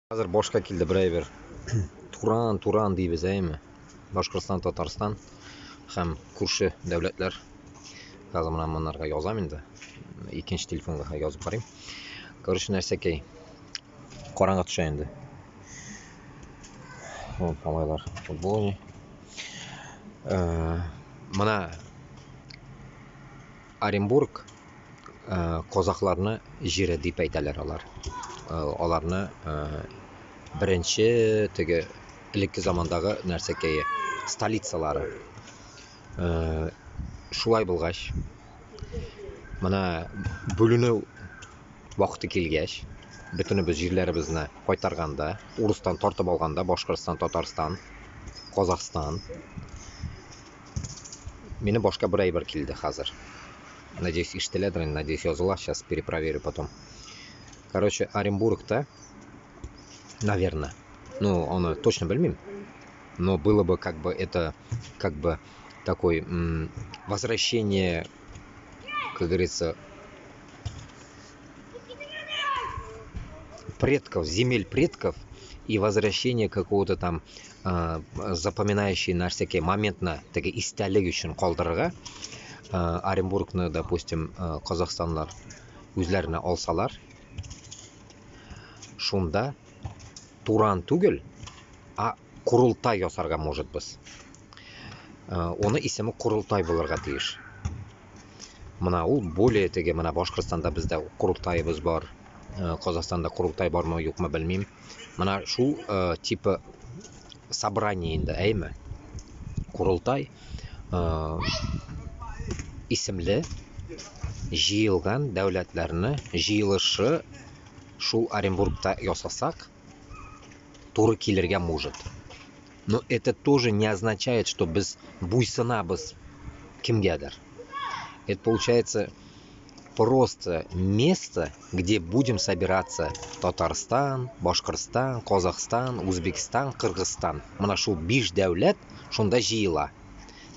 Хәзер башка килде бер әйбер. Туран, Туран дибез, әйме? Башкортстан, Татарстан һәм күрше дәүләтләр. Хәзер менә монарга язам инде. Икенче телефонга язып карыйм. Короче, нәрсәкәй. Караңгы төшә инде. Вот, малайлар футбол уйный. Менә Оренбург казахларны җире дип әйтәләр алар. Аларны беренче теге элекке замандагы нәрсәкәе, столицалары. Шулай булгач, менә бүленү вакыты килгәч, бөтенебез җирләребезне кайтарганда, урыстан тартып алганда, Башкортстан, Татарстан, Казахстан, минем башка бер әйбер килде хәзер. Надеюсь, ишетеләдер инде, надеюсь, языла. Сейчас перепроверю потом. Короче, Оренбургта, наверное, ну, аны точно белмим, но было бы как бы это, как бы такой возвращение, как говорится, предков, земель предков и возвращение какого-то там запоминающий нәрсәкәй моментны теге истәлек өчен калдырырга. Оренбургны, допустим, Казахстанлар үзләренә алсалар, шунда Туран түгел, а Курултай ясарга может без. Оны исеме Курултай булырга тиеш. Менә ул более теге, менә Башкортстанда бездә Курултаебыз бар, Казахстанда Курултай бармы, юкмы белмим. Менә шул типа собрание инде, әйме? Курултай исемле җыелган дәүләтләрне җыелышы шул Оренбургта ясасак, туры килергә может. Но это тоже не означает, что без буйсынабыз кемгәдер. Это получается просто место, где будем собираться Татарстан, Башкортстан, Казахстан, Узбекистан, Кыргызстан. Менә шул биш дәүләт шунда җыела.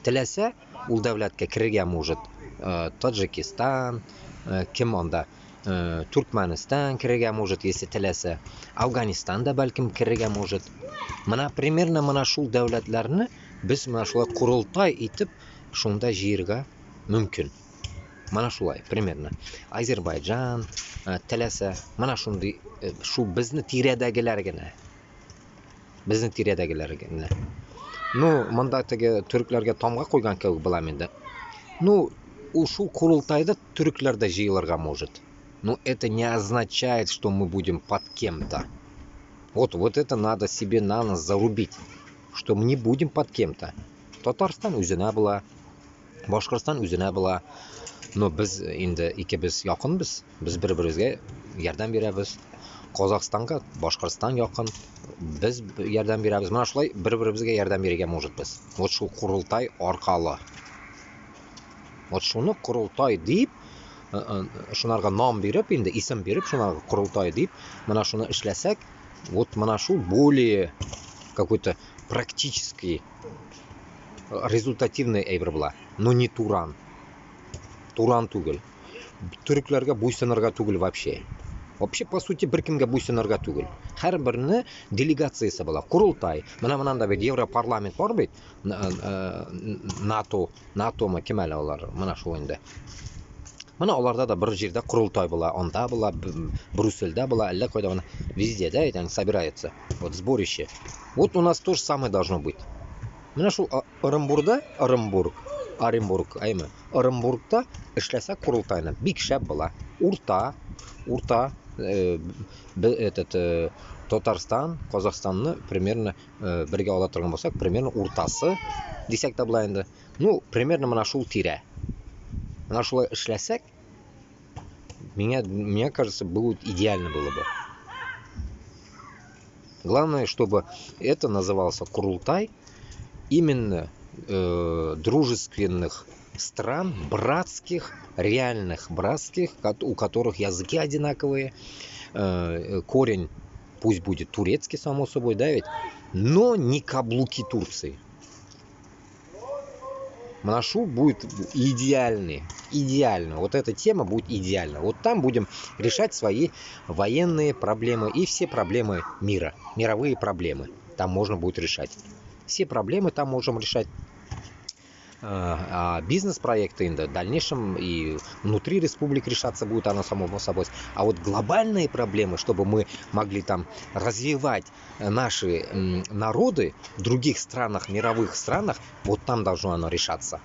Теләсә, ул дәүләткә керергә может Таджикистан, кем анда, Туркменистан керергә может, если теләсә. Афганистан да бәлкем керергә может. Менә примерно менә шул дәүләтләрне без менә шулай корылтай итеп шунда җыярга мөмкин. Менә шулай примерно. Азербайджан, теләсә, менә шундый, шу безне тирәдәгеләр генә. Безне тирәдәгеләр генә. Ну, монда теге төрекләргә тамга куйган кебек булам инде. Ну, ул шул корылтайда төрекләр дә җыелырга может. Но это не означает, что мы будем под кем-то. Вот это надо себе на нос зарубить, что мы не будем под кем-то. Татарстан үзенә була, Башкортстан үзенә була. Но без инде икебез якынбыз, без бер-беребезгә ярдәм бирәбез. Казахстанга Башкортстан якын, без ярдәм бирәбез. Менә шулай бер-беребезгә ярдәм бирергә может без. Вот шул корылтай аркалы. Вот шуны корылтай дип, шунарга нам биреп, инде исем биреп, шунарга корылтай дип, менә шуны эшләсәк, вот менә шул более какой-то практический, результативный әйбер була. Но не Туран. Туран түгел. Төрекләргә буйсынырга түгел вообще. Вообще, по сути, бер кемгә буйсынырга түгел. Һәр берне делегациясе була. Корылтай. Менә монда бит Европарламент бар бит. НАТО, НАТОмы кем әле алар? Менә шул инде. Менә аларда да бер җирдә корылтай була, анда була, Брюссельдә була, әллә кайда менә везде, да, они собираются. Вот сборище. Вот у нас то же самое должно быть. Менә шул Оренбургда, Оренбург, Оренбург, әйме, Оренбургта эшләсә корылтайны бик шәп була. Урта, урта, этот, Татарстан, Казахстанны примерно, бергә ала торган булсак, примерно уртасы дисәк тә була инде. Ну, примерно менә шул тирә. Менә шулай эшләсәк, мне кажется, было идеально было бы. Главное, чтобы это назывался Курултай именно, дружественных стран, братских, реальных братских, у которых языки одинаковые, корень пусть будет турецкий, само собой, да ведь, но не каблуки Турции. Менә шу будет идеальный, идеально. Вот эта тема будет идеальна. Вот там будем решать свои военные проблемы и все проблемы мира, мировые проблемы. Там можно будет решать. Все проблемы там можем решать. А бизнес-проекты в дальнейшем и внутри республик решаться будет оно само собой. А вот глобальные проблемы, чтобы мы могли там развивать наши народы в других странах, мировых странах, вот там должно оно решаться.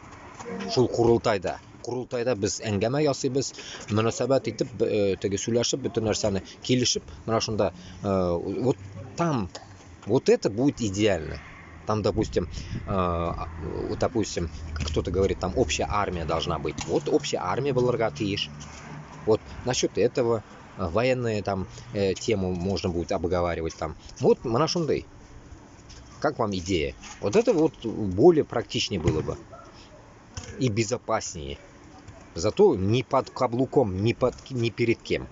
Шул корылтайда. Корылтайда без әңгәмә ясыйбыз, мөнәсәбәт итеп, теге сөйләшеп, бөтен нәрсәне килешеп, менә шунда вот там вот это будет идеально. Там, допустим, допустим, кто-то говорит, там общая армия должна быть. Вот общая армия булырга тиеш. Вот насчет этого военные там тему можно будет обговаривать там. Вот менә шундый. Как вам идея? Вот это вот более практичнее было бы. И безопаснее. Зато ни под каблуком, ни перед кем.